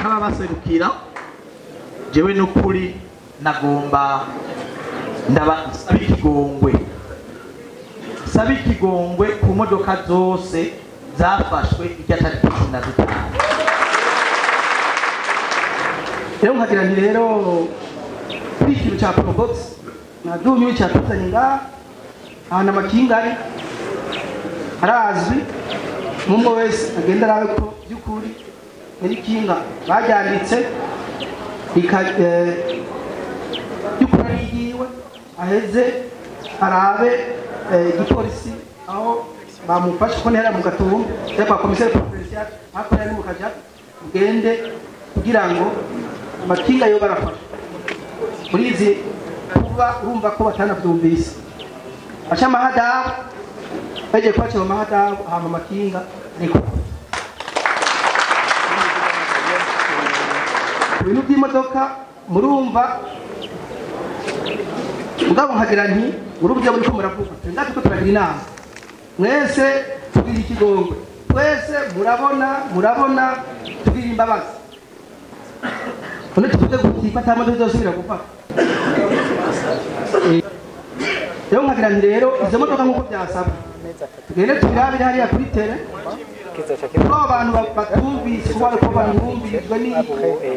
Nk'ababaserukira jewe n'ukuri nagomba ndabasaba ikigongwe, saba ikigongwe ku modoka zose zafashwe irya tariki 15. Rero nkagira nti rero kuri ikintu cya Probox nadumiwe cyatuzanye ngaha ahantu amakinga ari arazwi, umwe wese agenda arabe ko by'ukuri nyirikinga baryanditse by'ukuri ari iyiwe, aheze arabe igipolisi aho bamufashe ko ntihera mu Gatumba cyangwa kwa komiseri provincial hakorera ni mu Kajaga, mugende kugira ngo amakinga yo barafasha muri izi kuba urumva ko batanavyumvise aca amahadabu bagiye kwaca mu mahadabu hama amakinga ariko ibintu by'imodoka murumva mugabo nkagira nti urubya muri ko muravuga twe ko turagira inama mwese tugira ikigongwe twese murabona tugira imbabazi none tuvuge guti ko ata modoka izosubira gufata. Rero nkagira nti rero izo modoka nk'uko byasabwa tugende tubirabire hariya kuri tere kuko abantu batumvise kuba ariko banumvirijwe ni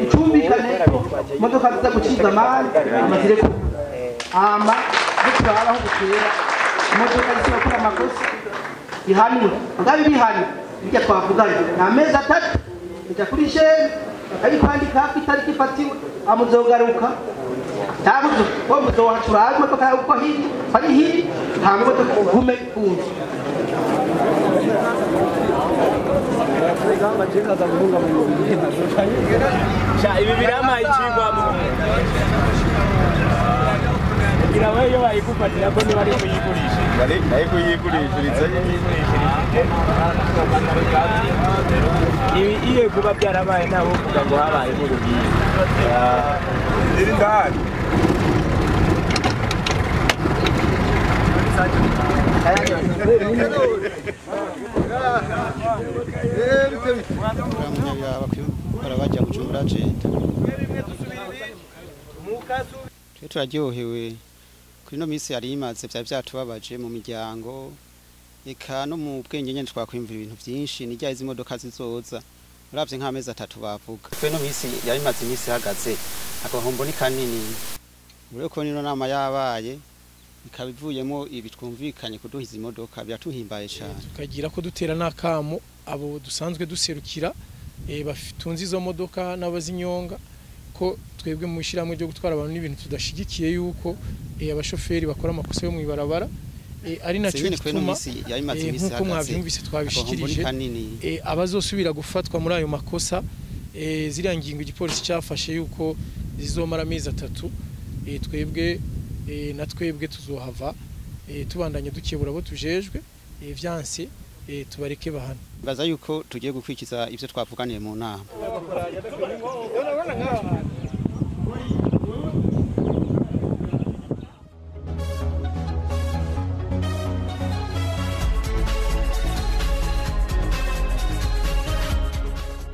icumbikane imodoka ziza gucibwa amande amazire ko hama turaba aho bukera imodoka zisaba gukora amakosa ihanwe ngabe bihanye ibyo twavuganye ni amezi 3 ijya kuri sheni bakayikwandika ko itariki ifatiwe amuzogaruka ntabuzo wo muzohacura imodoka yawe uko hiri ari hiri nta modoka ugume kunzu. Ibi birama ikigwamo kugira ngo iyo bayigufatira ko niba ari kuyigurisha bari kuyigurishiriza ibi iyo kuba byarabaye nabo kuvuga ngo habaye urubiyi iri ndahari. Bajya Bujumbura cenda twe turaryohewe kuri no minsi yari imaze byari byatubabaje mu miryango eka no mu bwenge nyene twakwimvira ibintu byinshi nijya izi modoka zizoza uravye nk'amezi 3 bavuga twe no minsi yari imaze iminsi ihagaze agahombo ni kanini. Ureko nino nama yabaye ikaba ivuyemo ibi twumvikanye kuduha izi modoka byatuhimbaye cyane, tukagira ko dutera n'akamo abo dusanzwe duserukira batunze izo modoka n'abazinyonga ko twebwe mu ishyirahamwe ryo gutwara abantu n'ibintu tudashigikiye yuko abashoferi bakora amakosa yo mu ibarabara, ari naco gituma nkuko mwavyumvise twabishikirije abazosubira gufatwa muri ayo makosa ziriya ngingo igipolisi cyafashe yuko zizomara amezi 3 twebwe na twebwe tuzohava tubandanye dukebura abo tujejwe vyanse tubareke bahana. Baza yuko tugiye gukwikiza ivyo twavuganiye mu nama.